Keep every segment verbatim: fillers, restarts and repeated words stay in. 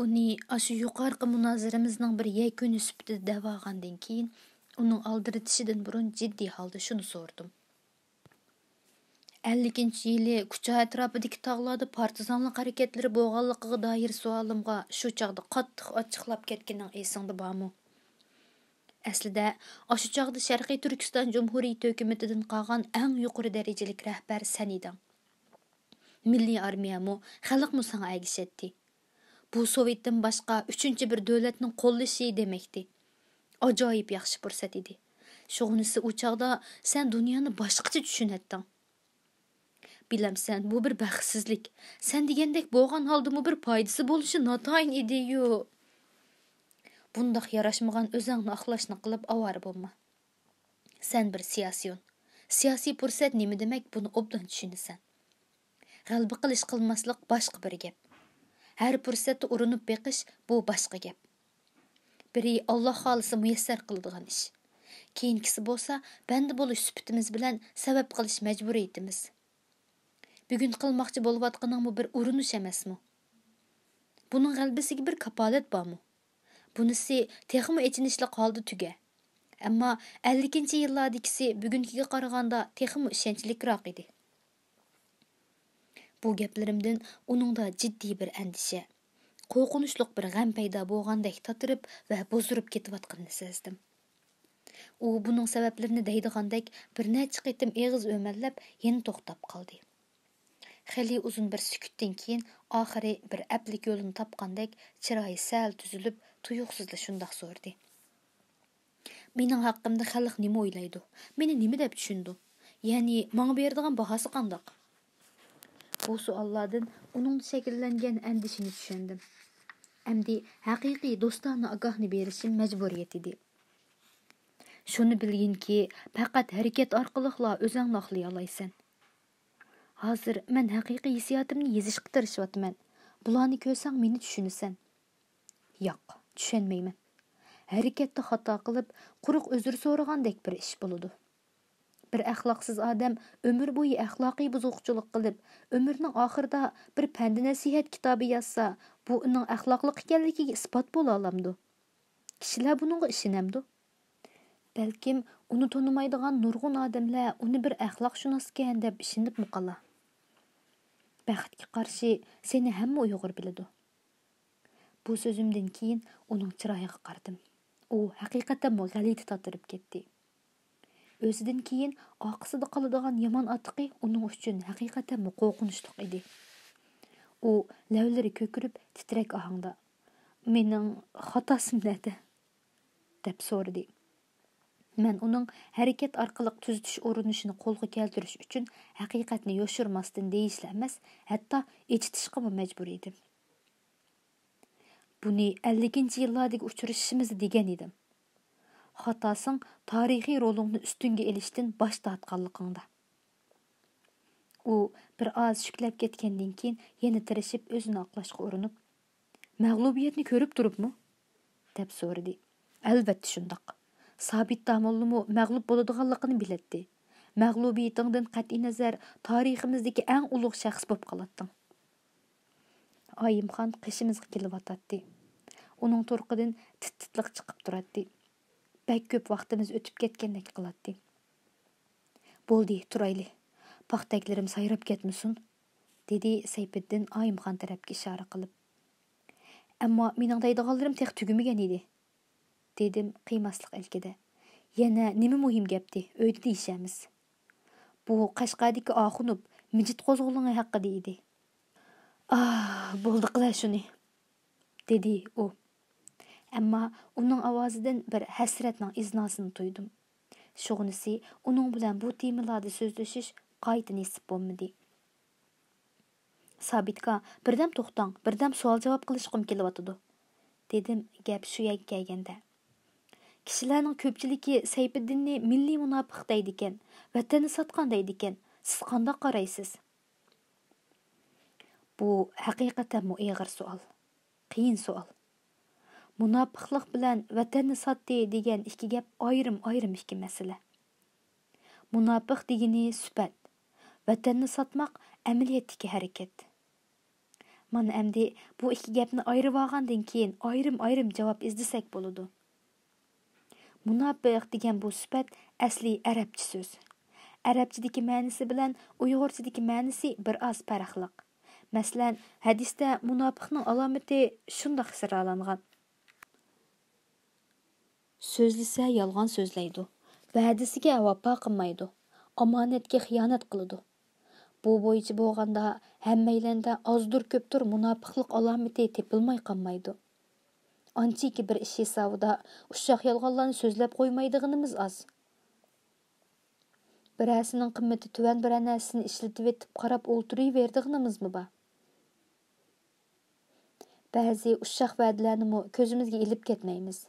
ئۇنى ئاشۇ يۇقىرىقى مۇنازىرىمىزنىڭ بىر يەكۈنى سۈپىتىدە دەۋالغاندىن كېيىن، ئۇنىڭ ئالدىرىتىشىدىن بۇرۇن جىددىي ھالدا شۇنى سورىدىم. ئەللىكىنچى يىلى كۇچا ئەتراپىدىكى تاغلاردا پارتىزانلىق ھەرىكەتلىرى بولغانلىقىغا دائىر سوئالىمغا شۇ چاغدا قاتتىق ئاچچىقلاپ كەتكىنىڭ ئېسىڭدە بارمۇ؟ ئەسلىدە، ئاشۇ چاغدا شەرقىي تۈركىستان جۇمھۇرىيىتى ھۆكۈمىتىدىن قالغان ئەڭ يۇقىرى دەرىجىلىك رەھبەر سەن ئىدىڭ. مىللىي ئارمىيەمۇ، خەلقمۇ ساڭا ئەگىشەتتى. بۇ سوۋېتتىن باشقا ئۈچىنچى بىر دۆلەتنىڭ قوللىشى دېمەكتى. ئاجايىپ ياخشى پۇرسەت ئىدى. شۇغىنىسى ئۇ چاغدا سەن دۇنيانى باشقىچە چۈشىنەتتىڭ. بىلەمسەن، بۇ بىر بەختسىزلىك. سەن دېگەندەك بولغان ھالدىمۇ بىر پايدىسى بولۇشى ناتايىن ئىدىيۇ. بۇنداق ياراشمىغان ئۆزۈڭنى ئاقلاشنى قىلىپ ئاۋارە بولما. سەن بىر سىياسىيون. سىياسىي پۇرسەت نېمە دېمەك، بۇنى ئوبدان چۈشىنىسەن. غەلىبە قىلىش قىلماسلىق باشقا بىر گەپ. ھەر پۇرسەتتە ئۇرۇنۇپ بېقىش، بۇ باشقا گەپ. بىرى ئاللا خالىسا مۇيەسسەر قىلىدىغان ئىش. كېيىنكىسى بولسا بەندە بولۇش سۈپىتىمىز بىلەن سەۋەب قىلىش مەجبۇرىيىتىمىز. بۈگۈن قىلماقچى بولۇۋاتقىنىڭمۇ بىر ئۇرۇنۇش ئەمەسمۇ؟ بۇنىڭ غەلىبىسىگە بىر كاپالەت بارمۇ؟ بۇنىسى تېخىمۇ ئېچىنىشلىق ھالدا تۈگە. ئەمما ئەللىكىنچى يىللاردىكىسى بۈگۈنكىگە قارىغاندا تېخىمۇ ئىشەنچلىكراق ئىدى. بۇ گەپلىرىمدىن ئۇنىڭدا جىددىي بىر ئەندىشە، قورقۇنچلۇق بىر غەم پەيدا بولغاندەك تاتىرىپ ۋە بوزۇرۇپ كېتىۋاتقىنىنى سەزدىم. ئۇ بۇنىڭ سەۋەبلىرىنى دەيدىغاندەك بىر نەچچە قېتىم ئېغىز ئۆمەللەپ يەنە توختاپ قالدى. خېلى ئۇزۇن بىر سۈكۈتتىن كېيىن ئاخىرى بىر ئەپلىك يولىنى تاپقاندەك چىرايى سەل تۈزۈلۈپ تۇيۇقسىزلا شۇنداق سورىدى. مېنىڭ ھەققىمدە خەلق نېمە ئويلايدۇ؟ مېنى نېمە دەپ چۈشىنىدۇ؟ يەنى ماڭا بېرىدىغان باھاسى قانداق؟ بۇ سوئاللاردىن ئۇنىڭدا شەكىللەنگەن ئەندىشىنى چۈشەندىم. ئەمدى ھەقىقىي دوستانە ئاگاھنى بېرىشىم مەجبۇرىيەت ئىدى. شۇنى بىلگىنكى، پەقەت ھەرىكەت ئارقىلىقلا ئۆزۈڭنى ئاقلىيالايسەن. ھازىر مەن ھەقىقىي ھېسسىياتىمنى يېزىشقا تىرىشىۋاتىمەن. بۇلارنى كۆرسەڭ مېنى چۈشىنىسەن. ياق، چۈشەنمەيمەن. ھەرىكەتتە خاتا قىلىپ، قۇرۇق ئۆزۈر سورىغاندەك بىر ئىش بولىدۇ. بىر ئەخلاقسىز ئادەم ئۆمۈر بويى ئەخلاقىي بۇزغۇنچىلىق قىلىپ، ئۆمرىنىڭ ئاخىرىدا بىر پەند-نەسىھەت كىتابى يازسا، بۇ ئۇنىڭ ئەخلاقلىق ئىكەنلىكىگە ئىسپات بولالامدۇ؟ كىشىلەر بۇنىڭغا ئىشىنەمدۇ؟ بەلكىم ئۇنى تونۇمايدىغان نۇرغۇن ئادەملەر ئۇنى بىر ئەخلاقشۇناسكەن دەپ ئىشىنىپمۇ قالار. بەختكە قارشى، سېنى ھەممە ئۇيغۇر بىلىدۇ. بۇ سۆزۈمدىن كېيىن ئۇنىڭ چىرايىغا قارىدىم. ئۇ ھەقىقەتەنمۇ غەلىتە تاتىرىپ كەتتى. ئۆزىدىن كېيىن ئارقىسىدا قالىدىغان يامان ئاتىقى ئۇنىڭ ئۈچۈن ھەقىقەتەنمۇ قورقۇنچلۇق ئىدى. ئۇ لەۋلىرى كۆكىرىپ تىترەك ئاھاڭدا، «مېنىڭ خاتاسىم نەدە؟» دەپ سورىدى. مەن ئۇنىڭ ھەرىكەت ئارقىلىق تۈزىتىش ئۇرۇنۇشىنى قولغا كەلتۈرۈش ئۈچۈن ھەقىقەتنى يوشۇرماستىن دېيىشلا ئەمەس، ھەتتا ئېچىتىشقىمۇ مەجبۇر ئىدىم. بۇنى ئەللىكىنچى يىللاردىكى ئۇچرىشىشىمىزدا دېگەن ئىدىم. خاتاسىڭ، تارىخىي رولۇڭنى ئۈستۈڭگە ئېلىشتىن باش تارتقانلىقىڭدا. ئۇ بىر ئاز شۈكلەپ كەتكەندىن كېيىن يەنە تىرىشىپ ئۆزىنى ئاقلاشقا ئۇرۇنۇپ، «مەغلۇبىيەتنى كۆرۈپ تۇرۇپمۇ؟» دەپ سورىدى. «ئەلۋەتتە شۇنداق. سابىت داموللىمۇ مەغلۇپ بولىدىغانلىقىنى بىلەتتى. مەغلۇبىيىتىڭدىن قەتئىينەزەر، تارىخىمىزدىكى ئەڭ ئۇلۇغ شەخس بولۇپ قالاتتىڭ.» ئايىمخان قېشىمىزغا كېلىۋاتاتتى. ئۇنىڭ تۇرقىدىن تىت-تىتلىق چىقىپ تۇراتتى. بەك كۆپ ۋاقتىمىز ئۆتۈپ كەتكەندەك قىلاتتى. «بولدى، تۇرايلى. پاختەكلىرىم سايراپ كەتمىسۇن»، دېدى سەيپىددىن ئايىمخان تەرەپكە ئىشارە قىلىپ. «ئەمما مېنىڭ دەيدىغانلىرىم تېخى تۈگىمىگەن ئىدى.» دېدىم قىيماسلىق ئىلكىدە. «يەنە نېمە مۇھىم گەپتى، ئۆيدە دېيىشەرمىز. بۇ قەشقەردىكى ئاخۇنۇف مىجىت قوزغىلىڭى ھەققىدە ئىدى.» «ئاھ، بولدى قىلە شۇنى.» دېدى ئۇ. ئەمما ئۇنىڭ ئاۋازىدىن بىر ھەسرەتنىڭ ئىزناسىنى تۇيدۇم. شۇغىنىسى ئۇنىڭ بىلەن بۇ تېمىلاردا سۆزلىشىش قايتا نېسىپ بولمىدى. «سابىتكا، بىردەم توختاڭ، بىردەم سوئال-جاۋاب قىلىشقۇم كېلىۋاتىدۇ.» دېدىم گەپ شۇ يەرگە كەلگەندە. «كىشىلەرنىڭ كۆپچىلىكى سەيپىددىننى مىللىي مۇناپىق دەيدىكەن، ۋەتەننى ساتقان دەيدىكەن. سىز قانداق قارايسىز؟» بۇ ھەقىقەتەنمۇ ئېغىر سوئال. قىيىن سوئال. مۇناپىقلىق بىلەن ۋەتەننى ساتتى دېگەن ئىككى گەپ ئايرىم-ئايرىم ئىككى مەسىلە. مۇناپىق دېگىنى سۈپەت، ۋەتەننى ساتماق ئەمەلىيەتتىكى ھەرىكەت. مانا ئەمدى بۇ ئىككى گەپنى ئايرىۋالغاندىن كېيىن ئايرىم-ئايرىم جاۋاب ئىزدىسەك بولىدۇ. مۇناپىق دېگەن بۇ سۈپەت ئەسلى ئەرەبچە سۆز. ئەرەبچىدىكى مەنىسى بىلەن ئۇيغۇرچىدىكى مەنىسى بىر ئاز پەرقلىق. مەسىلەن، ھەدىستە مۇناپىقنىڭ ئالامىتى شۇنداق سىرلانغان. سۆزلىسە يالغان سۆزلەيدۇ، ۋەدىسىگە ۋاپا قىلمايدۇ، ئامانەتكە خىيانەت قىلىدۇ. بۇ بويىچە بولغاندا، ھەممەيلەندە ئازدۇر-كۆپتۇر مۇناپىقلىق ئالامىتى تېپىلماي قالمايدۇ. ئانچىكى بىر ئىش ھېسابىدا ئۇششاق يالغانلارنى سۆزلەپ قويمايدىغىنىمىز ئاز. بىرەرسىنىڭ قىممىتى تۆۋەن بىرەر نەرسىنى ئىشلىتىۋېتىپ قاراپ ئولتۇرۇۋېرىدىغىنىمىزمۇ بار. بەزى ئۇششاق ۋەدىلەرنىمۇ كۆزىمىزگە ئىلىپ كەتمەيمىز.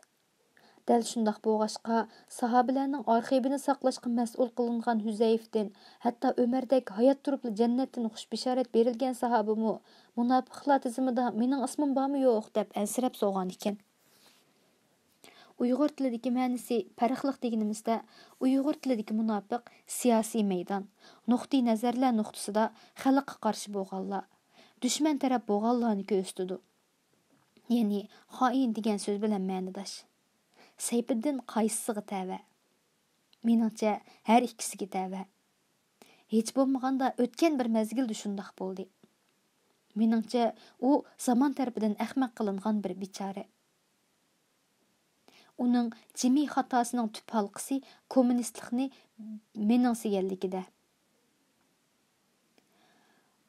دەل شۇنداق بولغاچقا، ساھابىلەرنىڭ ئارخىپىنى ساقلاشقا مەسئۇل قىلىنغان ھۈزەيفىدىن، ھەتتا ئۆمەردەك ھايات تۇرۇپلا جەننەتتىن خۇش بېشارەت بېرىلگەن ساھابىمۇ مۇناپىقلار تىزىمىدا مېنىڭ ئىسمىم بارمۇ يوق دەپ ئەنسىرەپ سورىغانىكەن. ئۇيغۇر تىلىدىكى مەنىسى پەرقلىق دېگىنىمىزدە، ئۇيغۇر تىلىدىكى مۇناپىق سىياسىي مەيدان، نۇقتىئىنەزەرلەر نۇقتىسىدا خەلققە قارشى بولغانلار، دۈشمەن تەرەپ بولغانلارنى كۆرسىتىدۇ. يەنى خائىن دېگەن سۆز بىلەن مەنىداش. سەيپىدىن قايسىسىغا تەۋە؟ مېنىڭچە، ھەر ئىككىسىگە تەۋە. ھېچ بولمىغاندا ئۆتكەن بىر مەزگىلدە شۇنداق بولدى. مېنىڭچە، ئۇ زامان تەرىپىدىن ئەخمەق قىلىنغان بىر بىچارە. ئۇنىڭ جىمى خاتاسىنىڭ تۈپ ھالقىسى كوممۇنىستلىقنى مېنىڭسىگەنلىكىدە.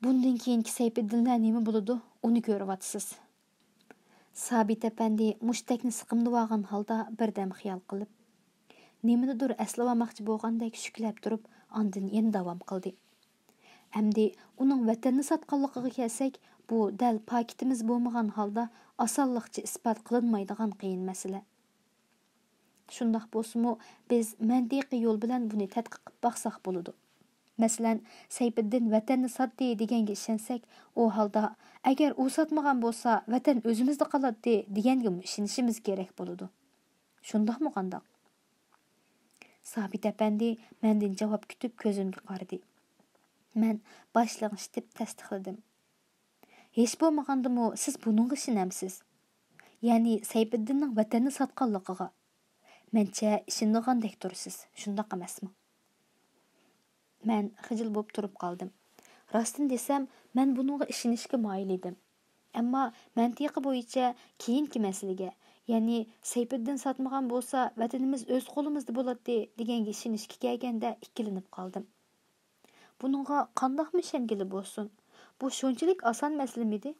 بۇندىن كېيىنكى سەيپىدىنلەر نېمە بولىدۇ، ئۇنى كۆرۈۋاتىسىز. سابىت ئەپەندى مۇشتەكنى سىقىمدىۋالغان ھالدا بىردەم خىيال قىلىپ، نېمىنىدۇر ئەسلىۋالماقچى بولغاندەك شۈكلەپ تۇرۇپ، ئاندىن يەنە داۋام قىلدى. ئەمدى ئۇنىڭ ۋەتەننى ساتقانلىقىغا كەلسەك، بۇ دەل پاكىتىمىز بولمىغان ھالدا ئاسانلىقچە ئىسپات قىلىنمايدىغان قىيىن مەسىلە. شۇنداق بولسىمۇ، بىز مەنتىقىي يول بىلەن بۇنى تەتقىق قىلىپ باقساق بولىدۇ. مەسىلەن، سەيپىدىن ۋەتەننى ساتتى دېگەنگە ئىشەنسەك، ئۇ ھالدا، ئەگەر ئۇ ساتمىغان بولسا، ۋەتەن ئۆزىمىزدە قالاتتى دېگەنگىمۇ ئىشىنىشىمىز كېرەك بولىدۇ. شۇنداقمۇ قانداق؟ سابىت ئەپەندى مەندىن جاۋاب كۈتۈپ كۆزۈمگە قارىدى. مەن باش لىڭشىتىپ تەستىقلىدىم. ھېچ بولمىغاندىمۇ سىز بۇنىڭغا ئىشىنەمسىز؟ يەنى سەيپىدىننىڭ ۋەتەننى ساتقانلىقىغا. مەنچە ئىشىنىدىغاندەك تۇرىسىز، شۇنداق ئەمەسمۇ؟ مەن خىجىل بولۇپ تۇرۇپ قالدىم. راستىنى دېسەم، مەن بۇنىڭغا ئىشىنىشكە مايىل ئىدىم. ئەمما مەنتىقى بويىچە كېيىنكى مەسىلىگە، يەنى سەيپىدىن ساتمىغان بولسا، ۋەتىنىمىز ئۆز قولىمىزدا بولاتتى دېگەنگە ئىشىنىشكە كەلگەندە ئىككىلىنىپ قالدىم. بۇنىڭغا قانداقمۇ ئىشەنگىلى بولسۇن؟ بۇ شۇنچىلىك ئاسان مەسىلىمىدى؟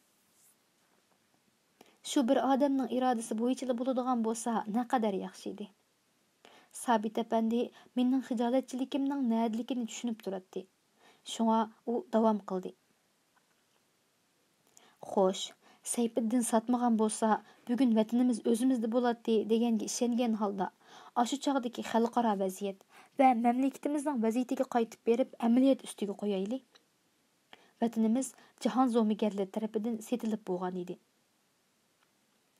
شۇ بىر ئادەمنىڭ ئىرادىسى بويىچىلا بولىدىغان بولسا نەقەدەر ياخشى ئىدى. سابىت ئەپەندى مېنىڭ خىجالەتچىلىكىمنىڭ نەدىلىكىنى چۈشىنىپ تۇراتتى. شۇڭا ئۇ داۋام قىلدى. خوش، سەيپىدىن ساتمىغان بولسا، بۈگۈن ۋەتىنىمىز ئۆزىمىزدە بولاتتى دېگەنگە ئىشەنگەن ھالدا، ئاشۇ چاغدىكى خەلقئارا ۋەزىيەت ۋە مەملىكىتىمىزنىڭ ۋەزىيىتىگە قايتىپ بېرىپ ئەمەلىيەت ئۈستىگە قويايلى. ۋەتىنىمىز جاھان زومىگەرلىرى تەرىپىدىن سېتىلىپ بولغان ئىدى.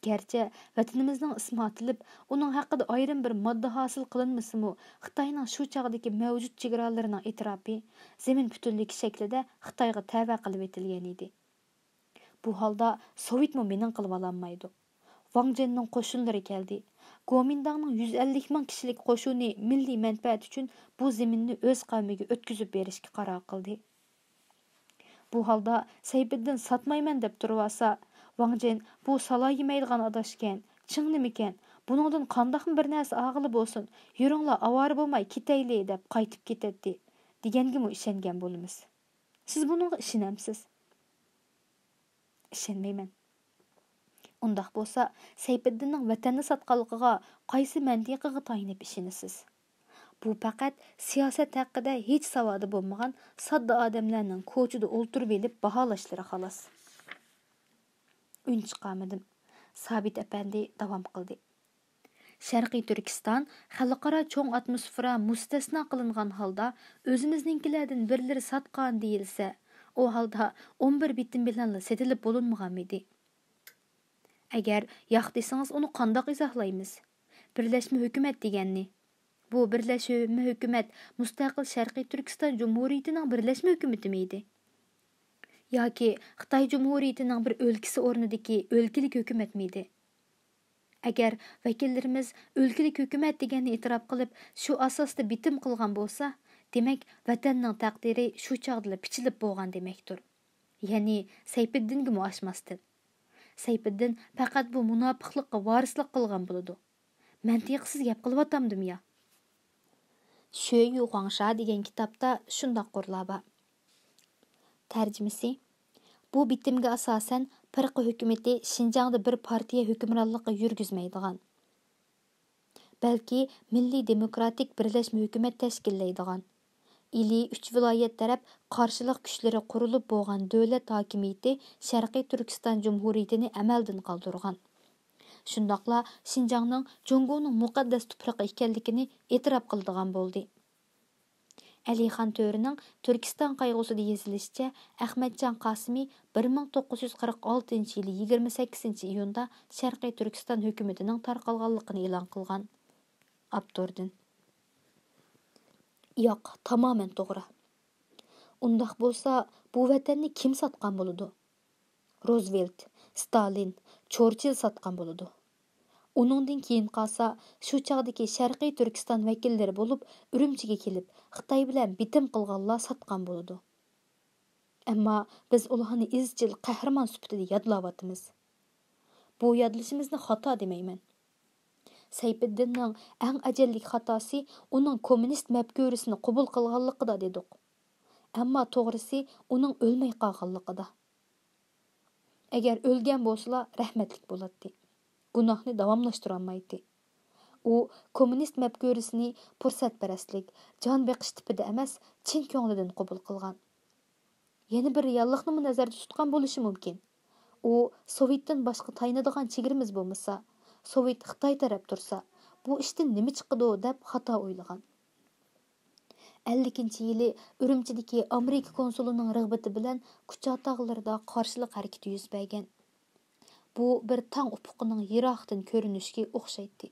گەرچە ۋەتىنىمىزنىڭ ئىسمى ئاتىلىپ، ئۇنىڭ ھەققىدە ئايرىم بىر ماددا ھاسىل قىلىنمىسىمۇ، خىتاينىڭ شۇ چاغدىكى مەۋجۇت چېگرالىرىنىڭ ئېتىراپى زېمىن پۈتۈنلۈكى شەكلىدە خىتايغا تەۋە قىلىۋېتىلگەن ئىدى. بۇ ھالدا سوۋېتمۇ مېنىڭ قىلىۋالالمايدۇ. ۋاڭ جېننىڭ قوشۇنلىرى كەلدى. گومىنداڭنىڭ يۈز ئەللىك مىڭ كىشىلىك قوشۇنى مىللىي مەنپەئەت ئۈچۈن بۇ زېمىننى ئۆز قەۋمىگە ئۆتكۈزۈپ بېرىشكە قارار قىلدى. بۇ ھالدا سەيپىدىن ساتمايمەن دەپ تۇرۇۋالسا، ۋاڭ جېن بۇ سالا يېمەيدىغان ئاداشكەن، چىڭ نېمىكەن، بۇنىڭدىن قانداقمۇ بىر نەرسە ئالغىلى بولسۇن، يۈرۈڭلار ئاۋارە بولماي كېتەيلى دەپ قايتىپ كېتەتتى، دېگەنگىمۇ ئىشەنگەن بولىمىز. سىز بۇنىڭغا ئىشىنەمسىز؟ ئىشەنمەيمەن. ئۇنداق بولسا، سەيپىدىننىڭ ۋەتەننى ساتقانلىقىغا قايسى مەنتىقىغا تايىنىپ ئىشىنىسىز؟ بۇ پەقەت سىياسەت ھەققىدە ھېچ ساۋادى بولمىغان ساددا ئادەملەرنىڭ كوچىدا ئولتۇرۇۋېلىپ باھالاشلىرى خالاس. ئۈن چىقارمىدىم. سابىت ئەپەندى داۋام قىلدى. شەرقىي تۈركىستان خەلقئارا چوڭ ئاتموسفېرا مۇستەسنا قىلىنغان ھالدا ئۆزىمىزنىڭكىلەردىن بىرلىرى ساتقان دېيىلسە، ئۇ ھالدا ئون بىر بېتىم بىلەنلا سېتىلىپ بولۇنمىغانمىدى؟ ئەگەر ياق دېسىڭىز، ئۇنى قانداق ئىزاھلايمىز؟ بىرلەشمە ھۆكۈمەت دېگەننى. بۇ بىرلەشمە ھۆكۈمەت مۇستەقىل شەرقىي تۈركىستان جۇمھۇرىيىتىنىڭ بىرلەشمە ھۆكۈمىتىمىدى؟ ياكى خىتاي جۇمھۇرىيىتىنىڭ بىر ئۆلكىسى ئورنىدىكى ئۆلكىلىك ھۆكۈمەتمىدى؟ ئەگەر ۋەكىللىرىمىز ئۆلكىلىك ھۆكۈمەت دېگەننى ئېتىراپ قىلىپ، شۇ ئاساستا بىتىم قىلغان بولسا، دېمەك، ۋەتەننىڭ تەقدىرى شۇ چاغدىلا پىچىلىپ بولغان دېمەكتۇر. يەنى سەيپىددىنگىمۇ ئاشماستىن. سەيپىددىن پەقەت بۇ مۇناپىقلىققا ۋارىسلىق قىلغان بولىدۇ. مەنتىقسىز گەپ قىلىۋاتامدىم يا؟ شۆيۈ خۇاڭشا دېگەن كىتابتا شۇنداق قۇرلار بار. تەرجىمىسى: بۇ بىتىمگە ئاساسەن، پىرقە ھۆكۈمىتى شىنجاڭدا بىر پارتىيە ھۆكۈمرانلىقى يۈرگۈزمەيدىغان، بەلكى مىللىي دېموكراتىك بىرلەشمە ھۆكۈمەت تەشكىللەيدىغان، ئىلى ئۈچ ۋىلايەت تەرەپ قارشىلىق كۈچلىرى قۇرۇلۇپ بولغان دۆلەت ھاكىمىيىتى شەرقىي تۈركىستان جۇمھۇرىيىتىنى ئەمەلدىن قالدۇرغان، شۇنداقلا شىنجاڭنىڭ جۇڭگونىڭ مۇقەددەس تۇپرىقى ئىكەنلىكىنى ئېتىراپ قىلىدىغان بولدى. ئەلىخان تۆرىنىڭ تۈركىستان قايغۇسىدا يېزىلىشىچە، ئەخمەتجان قاسىمى بىر مىڭ توققۇز يۈز قىرىق ئالتىنچى يىلى يىگىرمە سەككىزىنچى ئىيۇندا شەرقىي تۈركىستان ھۆكۈمىتىنىڭ تارقالغانلىقىنى ئېلان قىلغان. ئاپتوردىن. ياق، تامامەن توغرا. ئۇنداق بولسا، بۇ ۋەتەننى كىم ساتقان بولىدۇ؟ روزۋېلت، ستالىن، چورچىل ساتقان بولىدۇ. ئۇنىڭدىن كېيىن قالسا، شۇ چاغدىكى شەرقىي تۈركىستان ۋەكىللىرى بولۇپ، ئۈرۈمچىگە كېلىپ، خىتاي بىلەن بىتىم قىلغانلار ساتقان بولىدۇ. ئەمما بىز ئۇلارنى ئىزچىل قەھرىمان سۈپىتىدە يادلاۋاتىمىز. بۇ يادلىشىمىزنى خاتا دېمەيمەن. سەيپىددىننىڭ ئەڭ ئەجەللىك خاتاسى ئۇنىڭ كوممۇنىست مەپكۇرىسىنى قوبۇل قىلغانلىقىدا دېدۇق. ئەمما توغرىسى ئۇنىڭ ئۆلمەي قالغانلىقىدا. ئەگەر ئۆلگەن بولسىلا رەھمەتلىك بولاتتى. گۇناھنى داۋاملاشتۇرالمايتتى. ئۇ كوممۇنىست مەپكۇرىسىنى پۇرسەتپەرەسلىك، جان بېقىش تىپىدا ئەمەس، چىن كۆڭلىدىن قوبۇل قىلغان. يەنە بىر رېئاللىقنىمۇ نەزەردە تۇتقان بولۇشى مۇمكىن. ئۇ سوۋېتتىن باشقا تايىنىدىغان چېگرىمىز بولمىسا، سوۋېت خىتاي تەرەپ تۇرسا، بۇ ئىشتىن نېمە چىقىدۇ دەپ خاتا ئويلىغان. ئەللىكىنچى يىلى ئۈرۈمچىدىكى ئامېرىكا كونسۇلىنىڭ رىغبىتى بىلەن كۇچا تاغلىرىدا قارشىلىق ھەرىكىتى يۈز بەرگەن. بۇ بىر تاڭ ئۇپۇقىنىڭ يىراقتىن كۆرۈنۈشىگە ئوخشايتتى.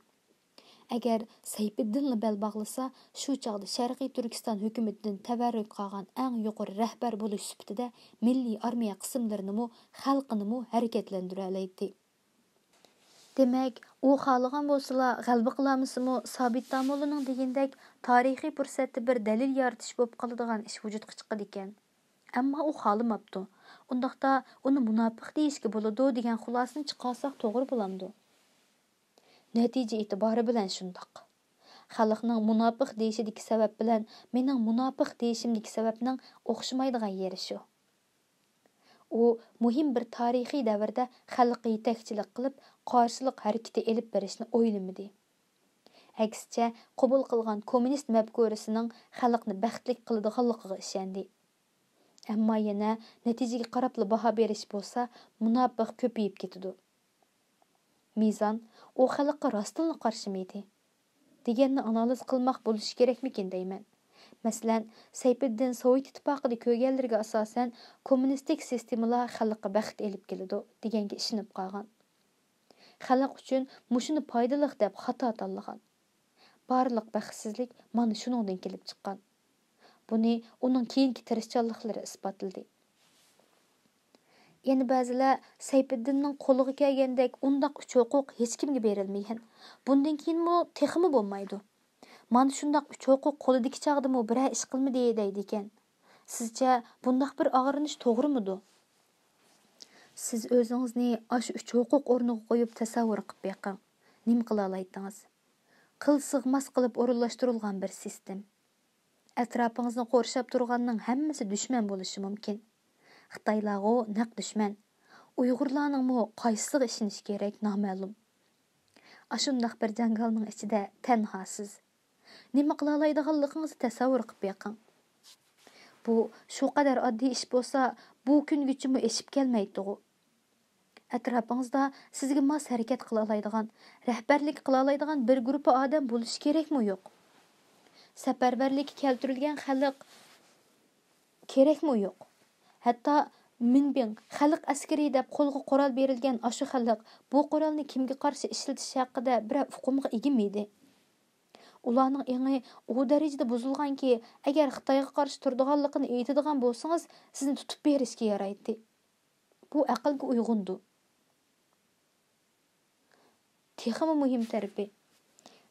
ئەگەر سەيپىددىنلا بەل باغلىسا، شۇ چاغدا شەرقىي تۈركىستان ھۆكۈمىتىدىن تەۋەررۈك قالغان ئەڭ يۇقىرى رەھبەر بولۇش سۈپىتىدە مىللىي ئارمىيە قىسىملىرىنىمۇ، خەلقىنىمۇ ھەرىكەتلەندۈرەلەيتتى. دېمەك، ئۇ خالىغان بولسىلا، غەلىبە قىلالمىسىمۇ، سابىت داموللىنىڭ دېگىنىدەك تارىخىي پۇرسەتتە بىر دەلىل يارىتىش بولۇپ قالىدىغان ئىش ۋۇجۇدقا چىقىدىكەن. ئەمما ئۇ خالىماپتۇ. ئۇنداقتا ئۇنى مۇناپىق دېيىشكە بولىدۇ دېگەن خۇلاسىنى چىقارساق توغرا بولامدۇ؟ نەتىجە ئېتىبارى بىلەن شۇنداق. خەلقنىڭ مۇناپىق دېيىشىدىكى سەۋەب بىلەن مېنىڭ مۇناپىق دېيىشىمدىكى سەۋەبنىڭ ئوخشىمايدىغان يېرى شۇ. ئۇ مۇھىم بىر تارىخىي دەۋردە خەلققە يېتەكچىلىك قىلىپ، قارشىلىق ھەرىكىتى ئېلىپ بېرىشنى ئويلىمىدى. ئەكسىچە، قوبۇل قىلغان كوممۇنىست مەپكۇرىسىنىڭ خەلقنى بەختلىك قىلىدىغانلىقىغا ئىشەندى. ئەمما يەنە نەتىجىگە قاراپلا باھا بېرىش بولسا، مۇناپىق كۆپىيىپ كېتىدۇ. مىزان، ئۇ خەلققە راستتىنلا قارشىمىدى؟ دېگەننى ئانالىز قىلماق بولۇشى كېرەكمىكىن دەيمەن. مەسىلەن، سەيپىددىن سوۋېت ئىتتىپاقىدا كۆرگەنلىرىگە ئاساسەن، كوممۇنىستىك سىستېمىلا خەلققە بەخت ئېلىپ كېلىدۇ، دېگەنگە ئىشىنىپ قالغان. خەلق ئۈچۈن مۇشۇنى پايدىلىق دەپ خاتا تاللىغان. بارلىق بەختسىزلىك مانا شۇنىڭدىن كېلىپ چىققان. بۇنى ئۇنىڭ كېيىنكى تىرىشچانلىقلىرى ئىسپاتلىدى. يەنە بەزىلەر سەيپىددىننىڭ قولىغا كەلگەندەك ئۇنداق ئۈچ ھوقۇق ھېچكىمگە بېرىلمىگەن. بۇندىن كېيىنمۇ تېخىمۇ بولمايدۇ. مانا شۇنداق ئۈچ ھوقۇق قولىدىكى چاغدىمۇ بىرەر ئىش قىلمىدى دەيدىكەن. سىزچە بۇنداق بىر ئاغرىنىش توغرىمىدۇ؟ سىز ئۆزىڭىزنى ئاشۇ ئۈچ ھوقۇق ئورنىغا قويۇپ تەسەۋۋۇر قىلىپ بېقىڭ. نېمە قىلالايتتىڭىز؟ قىل سىغماس قىلىپ ئورۇنلاشتۇرۇلغان بىر سىستېم. ئەتراپىڭىزنى قورشاپ تۇرغاننىڭ ھەممىسى دۈشمەن بولۇشى مۇمكىن. خىتايلارغۇ نەق دۈشمەن. ئۇيغۇرلارنىڭمۇ قايسىسىغا ئىشىنىش كېرەك نامەلۇم. ئاشۇنداق بىر جاڭگالنىڭ ئىچىدە تەنھاسىز. نېمە قىلالايدىغانلىقىڭىزنى تەسەۋۋۇر قىلىپ بېقىڭ. بۇ شۇ قەدەر ئاددىي ئىش بولسا، بۇ كۈنگىچىمۇ ئېشىپ كەلمەيتتىغۇ. ئەتراپىڭىزدا سىزگە ماس ھەرىكەت قىلالايدىغان، رەھبەرلىك قىلالايدىغان بىر گۇرۇپپا ئادەم بولۇشى كېرەكمۇ يوق؟ سەپەرۋەرلىككە كەلتۈرۈلگەن خەلق كېرەكمۇ يوق؟ ھەتتا مىنبىڭ خەلق ئەسكىرى دەپ قولغا قورال بېرىلگەن ئاشۇ خەلق بۇ قورالنى كىمگە قارشى ئىشلىتىش ھەققىدە بىرەر ئۇقۇمغا ئىگىمىدى؟ ئۇلارنىڭ ئېڭى ئۇ دەرىجىدە بۇزۇلغانكى، ئەگەر خىتايغا قارشى تۇرىدىغانلىقىنى ئېيتىدىغان بولسىڭىز، سىزنى تۇتۇپ بېرىشكە يارايتتى. بۇ ئەقىلگە ئۇيغۇندۇ. تېخىمۇ مۇھىم تەرىپى،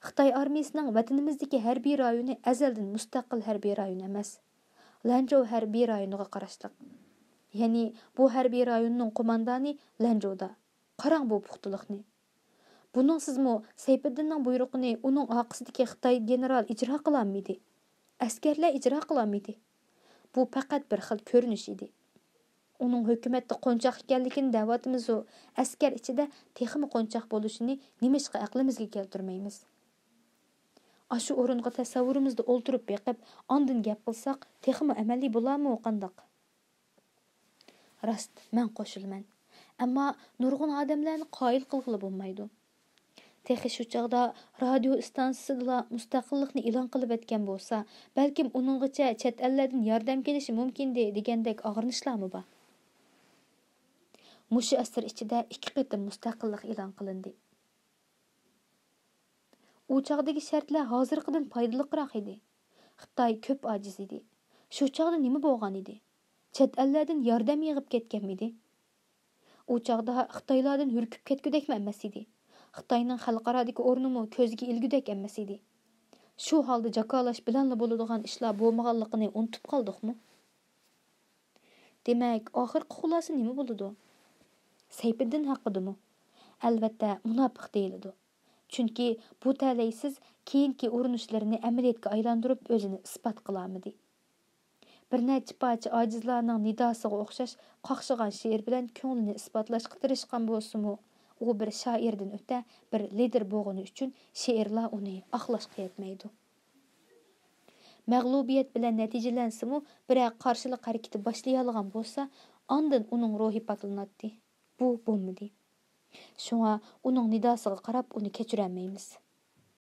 خىتاي ئارمىيىسىنىڭ ۋەتىنىمىزدىكى ھەربىي رايونى ئەزەلدىن مۇستەقىل ھەربىي رايون ئەمەس، لەنجۇ ھەربىي رايونىغا قاراشلىق. يەنى بۇ ھەربىي رايوننىڭ قوماندانى لەنجۇدا. قاراڭ بۇ پۇختىلىقنى. بۇنىڭسىزمۇ سەيپىدىننىڭ بۇيرۇقىنى ئۇنىڭ ئارقىسىدىكى خىتاي گېنېرال ئىجرا قىلالمىدى. ئەسكەرلەر ئىجرا قىلالمىدى. بۇ پەقەت بىر خىل كۆرۈنۈش ئىدى. ئۇنىڭ ھۆكۈمەتتە قونچاق ئىكەنلىكىنى دەۋاتىمىزۇ، ئەسكەر ئىچىدە تېخىمۇ قونچاق بولۇشىنى نېمىشقا ئەقلىمىزگە كەلتۈرمەيمىز؟ ئاشۇ ئورۇنغا تەسەۋۋۇرىمىزدا ئولتۇرۇپ بېقىپ، ئاندىن گەپ قىلساق، تېخىمۇ ئەمەلىي بولارمۇ قانداق؟ راست، مەن قوشۇلىمەن. ئەمما نۇرغۇن ئادەملەرنى قايىل قىلغىلى بولمايدۇ. تېخى شۇ چاغدا رادىيو ئىستانسىسىدىلا مۇستەقىللىقنى ئېلان قىلىۋەتكەن بولسا، بەلكىم ئۇنىڭغىچە چەت ئەللەردىن ياردەم كېلىشى مۇمكىنىدى دېگەندەك ئاغرىنىشلارمۇ بار. مۇشۇ ئەسىر ئىچىدە ئىككى قېتىم مۇستەقىللىق ئېلان قىلىندى. ئۇ چاغدىكى شەرتلەر ھازىرقىدىن پايدىلىقراق ئىدى. خىتاي كۆپ ئاجىز ئىدى. شۇ چاغدا نېمە بولغان ئىدى؟ چەت ئەللەردىن ياردەم يېغىپ كەتكەنمىدى؟ ئۇ چاغدا خىتايلاردىن ھۈركۈپ كەتكۈدەكمۇ ئەمەس ئىدى. خىتاينىڭ خەلقئارادىكى ئورنىمۇ كۆزگە ئىلگۈدەك ئەمەس ئىدى. شۇ ھالدا جاكارلاش بىلەنلا بولىدىغان ئىشلار بولمىغانلىقىنى ئۇنتۇپ قالدۇقمۇ؟ دېمەك، ئاخىرقى خۇلاسە نېمە بولىدۇ؟ سەيپىدىن ھەققىدىمۇ؟ ئەلۋەتتە، مۇناپىق دېيىلىدۇ. چۈنكى بۇ تەلەيسىز كېيىنكى ئۇرۇنۇشلىرىنى ئەمەلىيەتكە ئايلاندۇرۇپ ئۆزىنى ئىسپات قىلالمىدى. بىر نەچچە پارچە ئاجىزلارنىڭ نىداسىغا ئوخشاش قاقشىغان شېئىر بىلەن كۆڭلىنى ئىسپاتلاشقا تىرىشقان بولسىمۇ، ئۇ بىر شائىردىن ئۆتە بىر لىدىر بولغىنى ئۈچۈن شېئىرلار ئۇنى ئاقلاشقا يەتمەيدۇ. مەغلۇبىيەت بىلەن نەتىجىلەنسىمۇ، بىرەر قارشىلىق ھەرىكىتى باشلىيالىغان بولسا، ئاندىن ئۇنىڭ روھى پاكلىناتتى. بۇ بولمىدى. شۇڭا ئۇنىڭ نىداسىغا قاراپ ئۇنى كەچۈرەلمەيمىز.